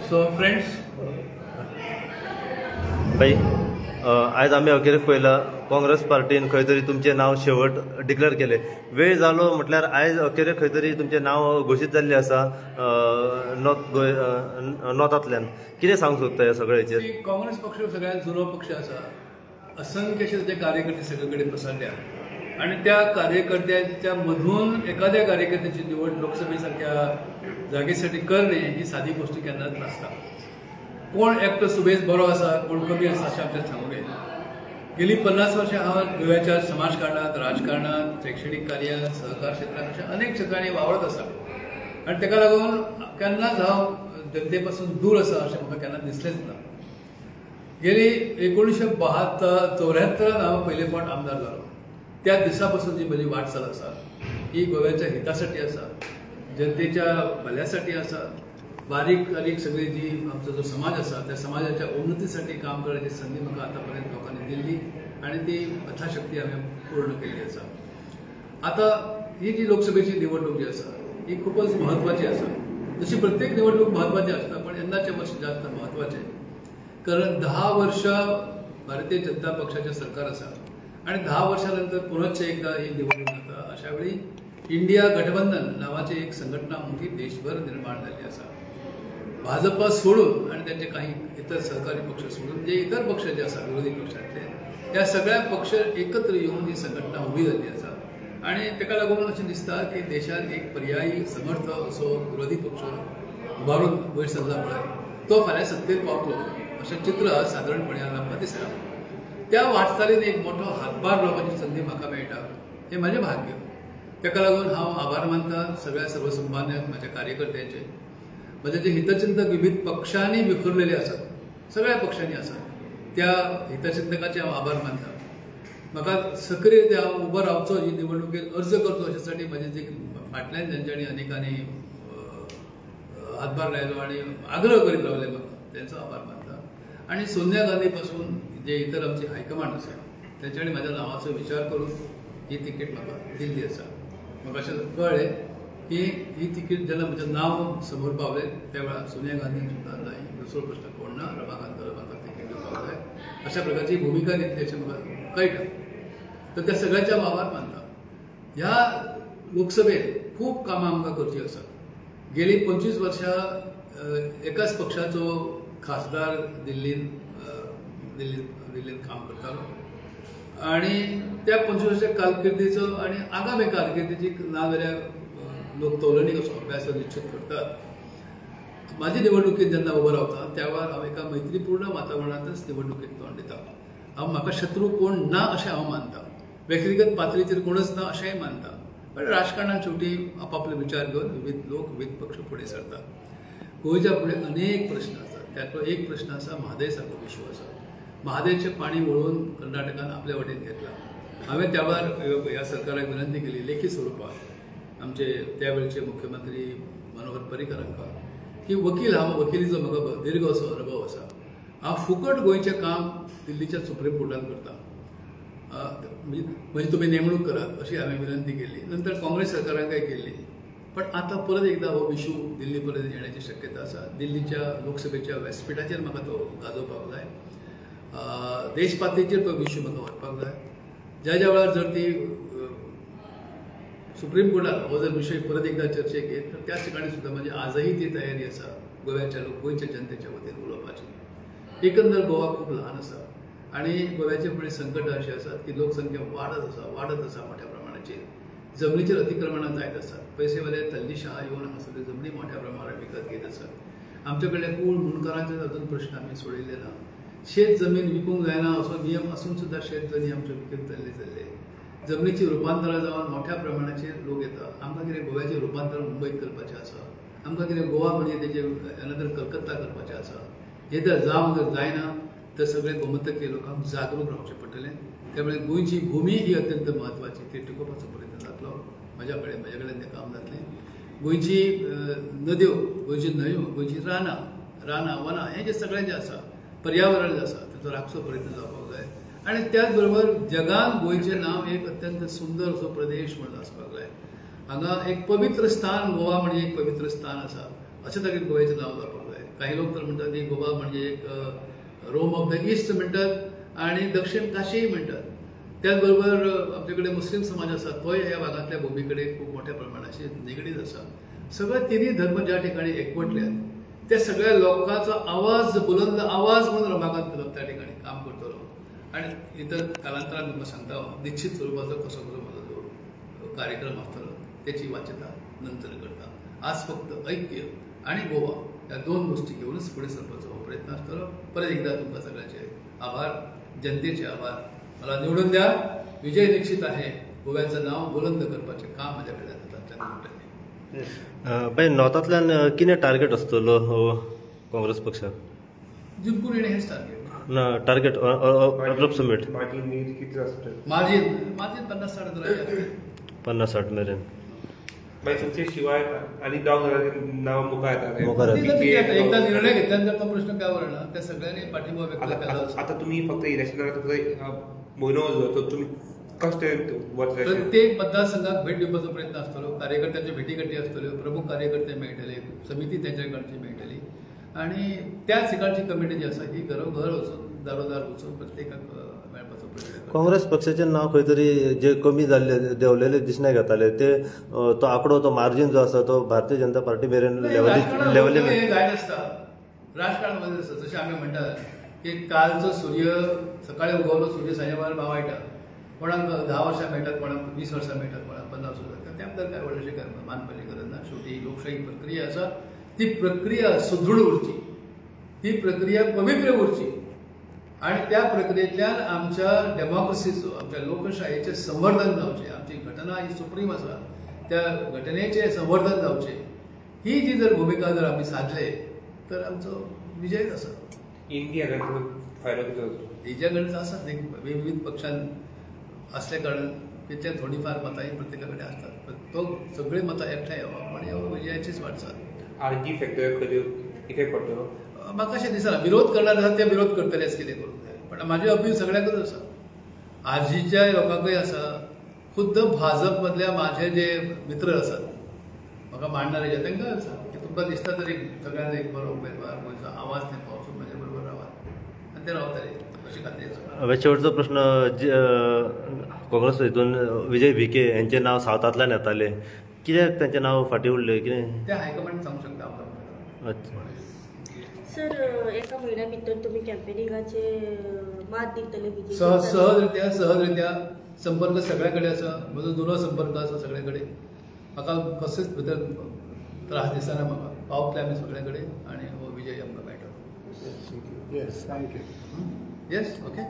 So friends, बाई, आयज आमी अखेरेक पळयला काँग्रेस पार्टीन खंय तरी तुमचें नांव शेवट डिक्लेअर केलें. वेळ जालो म्हटल्यार आयज अखेरेक खंय तरी तुमचें नांव घोशीत जाल्लें आसा नॉर्थ गोंय नॉर्थांतल्यान. कितें सांगूंक सोदता ह्या सगळ्याचेर? काँग्रेस पक्ष सगळ्यात जुनो पक्ष आसा. असंख्य अशे जे कार्यकर्ते सगळे कडेन पसरल्या आणि त्या कार्यकर्त्यांच्या मधून एखाद्या कार्यकर्त्याची निवड लोकसभेसारख्या जागेसाठी करणे ही साधी गोष्ट केन्नाच नासता. कोण एकटो सुबेज बरो आसा, कोण कमी आसा अशें आमच्यान सांगूंक येना. गेली 50 वर्सां हांव गोव्याच्या समाजकारणांत, राजकारणांत, शैक्षणीक कार्यांत, सहकार क्षेत्रांत अशा अनेक क्षेत्रांनी वावरत आसा आनी ताका लागून केन्नाच हांव जनते पासून दूर आसा अशें म्हाका केन्ना दिसलेंच ना. गेली 1974 हांव पयले फावट आमदार जालो. त्या दिसा पासून जी म्हजी वाटचाल आसा ही गोव्याच्या हितासाठी आसा, जनतेच्या भल्यासाठी आसा. बारीक बारीक सगळी जी आमचो जो समाज आसा त्या समाजाच्या उन्नतीसाठी काम करण्याची संधी म्हाका आतापर्यंत लोकांनी दिल्ली आणि ती यथाशक्ती हांवें पूर्ण केल्ली आसा. आता ही जी लोकसभेची निवडणूक जी आसा ही खूपच म्हत्वाची आसा. जशी प्रत्येक निवडणूक म्हत्वाची आसता, पण यंदाचे वर्ष जास्त म्हत्वाचे, कारण 10 वर्षां भारतीय जनता पक्षाचे सरकार आसा आणि 10 वर्षानंतर पुनश्च एकदा ही निवडणूक जाता. अशा वेळी इंडिया गठबंधन नावाची एक संघटना मोठी देशभर निर्माण झाली आसा. भाजपा सोडून आणि त्यांचे काही इतर सहकारी पक्ष सोडून जे इतर पक्ष जे आसा विरोधी पक्षांतले, त्या सगळ्या पक्ष एकत्र येऊन ही संघटना उभी जाल्ली आसा आणि ताका लागून अशें दिसता की देशात एक पर्यायी समर्थ असो विरोधी पक्ष उबारून वयर सरला पळय तो फाल्यां सत्तेर पावतलो अशें चित्र सादारणपणे आमकां दिसता. त्या वाटचालीन एक मोठो हातभार लावपाची संदी म्हाका मेळटा हें म्हाजें भाग्य. ताका लागून हांव आभार मानता सगळ्या सर्वसंमान्यांक, म्हाज्या कार्यकर्त्यांचे, म्हजे जे हितचिंतक विविध पक्षांनी विखुरलेले आसात, सगळ्या पक्षांनी आसात, त्या हितचिंतकाचे हांव आभार मानता. म्हाका सक्रीय ते हांव उबो रावचो ही निवडणुकेत अर्ज करचो अशासाठी म्हजे जे फाटल्यान जेंच्यांनी अनेकांनी हातभार लायलो आनी आग्रह करीत रावले म्हाका, तेंचो आभार मानता. आनी सोनिया गांधी पासून जे इतर आमची हायकमांड आसा तेंच्यांनी म्हाज्या नांवाचो विचार करून ही तिकेट म्हाका दिल्ली आसा. म्हाका अशें कळ्ळें की ही तिकीट जेन्ना म्हजें नांव समोर पावलें त्या वेळार सोनिया गांधी सुद्दां नाही, दुसरो प्रश्न कोण ना, रमाकांत म्हाका तिकीट दिवपाक जाय अशा प्रकारची भुमिका घेतली अशें म्हाका कळटा. तर त्या सगळ्यांच्या आभार मानता. ह्या लोकसभेत खूब कामां आमकां करची आसात. गेली 25 वर्सां एकाच पक्षाचो खासदार दिल्लीन दिल्लीन काम करतालो आनी त्या 25 वर्सां कारकिर्दीचो आनी आगामी कारकिर्दीची ना जाल्यार लोक तोलणी असो अभ्यास निश्चित करतात. माझी निवडणुकीत जेन्ना उबो रावता त्या वेळार हांव एका मैत्रीपूर्ण वातावरणांतच निवडणुकीत तोंड दिता. हांव म्हाका शत्रू कोण ना अशें हांव मानता, व्यक्तिगत पातळीचेर कोणच ना अशेंय मानता, पण राजकारणान शेवटी आपापले विचार घेवन विविध लोक विविध पक्ष फुडें सरतात. गोंयच्या फुडें अनेक प्रश्न आसात. त्यातलो एक प्रश्न आसा म्हादय सारको विश्व आसा. म्हादयचें पाणी वळोवन कर्नाटकान आपल्या वटेन घेतलां. हांवें त्या वेळार ह्या सरकाराक विनंती केली लेखी स्वरुपात आमचे त्या वेळचे मुख्यमंत्री मनोहर पर्रीकर हांकां की वकील हांव, वकिलीचो म्हाका दीर्घ असो अनुभव आसा, हांव फुकट गोंयचें काम दिल्लीच्या सुप्रीम कोर्टान करता, म्हणजे तुमी नेमणूक करात अशी हांवें विनंती केली. नंतर काँग्रेस सरकारान काय केली, पण आतां परत एकदा हो इशू दिल्ली परत येण्याची शक्यता आसा. दिल्लीच्या लोकसभेच्या व्यासपिठाचेर म्हाका तो गाजोवपाक जाय, देश पातळीचेर तो इशू म्हाका व्हरपाक जाय. ज्या ज्या वेळार जर ती सुप्रीम कोर्टात हो जर विशय परत एकदा चर्चेक येत तर त्याच ठिकाणी सुद्दां म्हणजे आजही ती तयारी आसा गोव्याच्या लोक गोंयच्या जनतेच्या वतीन उलोवपाची. एकंदर गोवा खूब ल्हान आसा आनी गोव्याचे फुडें संकट अशें आसात की लोकसंख्या वाडत आसा, वाडत आसा मोठ्या प्रमाणाचेर, जमनीचेर अतिक्रमणां जायत आसात, पयशेवाले तल्लीशाह येवन हांगासरल्यो जमनी मोठ्या प्रमाणात विकत घेत आसात. आमचे कडले कूळ मुंडकारांचे अजून प्रश्न आमी सोडयले ना. शेत जमीन विकूंक जायना असो नियम आसून सुद्दां शेत जमनी आमच्यो विकत जाल्ले जाल्ले. जमनीची रुपांतरां जावन मोठ्या प्रमाणाचेर लोक येता. आमकां कितें गोव्याचें रुपांतर मुंबयत करपाचें आसा, आमकां कितें गोवा म्हणजे तेजें अनदर कलकत्ता करपाचें आसा. हें जर जावंक जर जायना तर सगळे गोमंतकीय लोकांक जागरूक रावचें पडटलें. त्यामुळे गोंयची भूमी ही अत्यंत म्हत्वाची, ती टिकोवपाचो प्रयत्न जातलो. म्हज्या कडेन तें काम जातलें. गोंयची नद्यो, गोंयची न्हंयो, गोंयची रानां रानां वनां हें जें सगळें जें आसा, पर्यावरण जें आसा ताचो राखचो प्रयत्न जावपाक जाय. आनी त्याच बरोबर जगान गोंयचें नांव एक अत्यंत सुंदर असो प्रदेश म्हणून आसपाक जाय. हांगा एक पवित्र स्थान, गोवा म्हणजे एक पवित्र स्थान आसा अशें तरेन गोंयचें नांव जावपाक जाय. काही लोक तर म्हणतात की गोवा म्हणजे एक रोम ऑफ the east म्हणतात आणि दक्षिण काशीही म्हणतात. त्याचबरोबर आमच्याकडे मुस्लिम समाज आसा तोय ह्या भागांतल्या भूमी कडेन खूब मोठ्या प्रमाणाशी निगडीत आसा. सगळे तिन्ही धर्म ज्या ठिकाणी एकवटल्यात त्या सगळ्या लोकांचो आवाज बुलंद आवाज म्हणून रमाकांत खलप त्या ठिकाणी काम करतलो आणि इतर कालांतरान तुमकां सांगता हांव निश्चित स्वरुपाचो कसो कसो म्हजो जो कार्यक्रम आसतलो त्याची वाच्यता नंतर करता. आज फक्त ऐक्य आणि गोवा ह्या दोन गोष्टी घेऊनच फुडें सरपाचो हो प्रयत्न आसतलो. परत एकदा तुमकां सगळ्यांचे आभार, जनतेचे आभार. मला निवडून द्या, विजय निश्चित आहे. गोव्याचं नाव बुलंद करपाचें काम म्हज्या कडल्यान हातांतल्यान घडटलें. बाय नॉर्थांतल्यान कितें टार्गेट आसतलो काँग्रेस पक्षाक? जिंकून येणें हेंच टार्गेट. ना टार्गेट अप्रोक्सिमेट मार्जीन मार्जीन 50-60 हजाराचें, 50-60 मेरेन. मागीर तुमचे शिवाय आनी दोग नांव मुखार येता. एकदा निर्णय घेतल्यानंतर तो प्रश्न काय उरना, त्या सगळ्यांनी पाठिंबा व्यक्त केला. आता तुम्ही फक्त इलेक्शनाक म्हयनो उरलो, तुमी कशें वतले? प्रत्येक मतदारसंघाक भेट दिवपाचो प्रयत्न आसतलो, कार्यकर्त्यांच्यो भेटीगाठी आसतल्यो, प्रमुख कार्यकर्ते मेळटले, समिती त्यांच्या कडची मेळटली आणि त्याच ठिकाणची कमिटी जी आसा ही घरोघर वचून दारोदार वचून प्रत्येकाक मेळपाचो प्रयत्न. काँग्रेस पक्षाचें नांव खंय तरी जे कमी जाल्ले देंवलेले दिसणे घेताले ते तो आंकडो तो मार्जीन जो आसा तो भारतीय जनता पार्टी मेरेन लेवली जायत आसता. राजकारण मध्ये आसता जशें आमी म्हणटात की कालचो सूर्य सकाळी उगवलो सूर्य सांजे वेळार मावळटा. कोणाक 10 वर्सां मेळटात, कोणाक 20 वर्सां मेळटात, कोणाक 15 वर्सां मेळटात. त्या बद्दल काय व्हडलेशें काय मानपाची गरज ना. शेवटी लोकशाही प्रक्रिया आसा, ती प्रक्रिया सुदृढ उरची, ती प्रक्रिया पवित्र उरची आणि त्या प्रक्रियेंतल्यान आमच्या डेमोक्रेसीचो, आमच्या लोकशायेचें संवर्धन जावचें. आमची घटना ही सुप्रीम आसा, त्या घटनेचें संवर्धन जावचें. ही जी जर भुमिका जर आमी सादले तर आमचो विजयच आसा. इंडिया फायदो कितें जातलो? इंडिया कडे आसात विविध पक्षान असल्या कारणान तितल्या थोडी फार मतांय प्रत्येका कडेन आसतात, पण तो सगळीं मतां एकठांय येवप म्हणजे हो विजयाचीच वाटचाल. आरजी फॅक्टर खंय इफेक्ट पडटलो? म्हाका अशें दिसना. विरोध करणार आसा ते विरोध करतलेच कितें करूंक जाय, पण म्हाजी अपील सगळ्यांकूच आसा, आजीच्या लोकांकूय आसा, खुद्द भाजप मदल्या माझे जे मित्र आसात म्हाका मांडणारे जे तांकां आसा की तुमकां दिसता तरी सगळ्यांनी एक बरो उमेदवार गोंयचो आवाज थंय पावचो, म्हजे बरोबर रावात आनी ते रावतले अशी खात्री आसा. शेवटचो प्रश्न, काँग्रेस हितून विजय भिके हेंचें नांव सावथांतल्यान येतालें, कित्याक तांचें नांव फाटीं उरलें कितें? ते हायकमांड सांगूंक शकता आमकां. अच्छा सर, एका म्हयन्या भितर तुमी कॅम्पेनिंगाचे मात दितले? सहजरित्या सहजरित्या संपर्क सगळ्या कडेन आसा, म्हजो जुनो संपर्क आसा सगळे कडेन. म्हाका कसलेच भितर त्रास दिसना, म्हाका पावतले आमी सगळे कडेन आनी हो विजय आमकां मेळटलो. Yes, thank you. Yes, okay.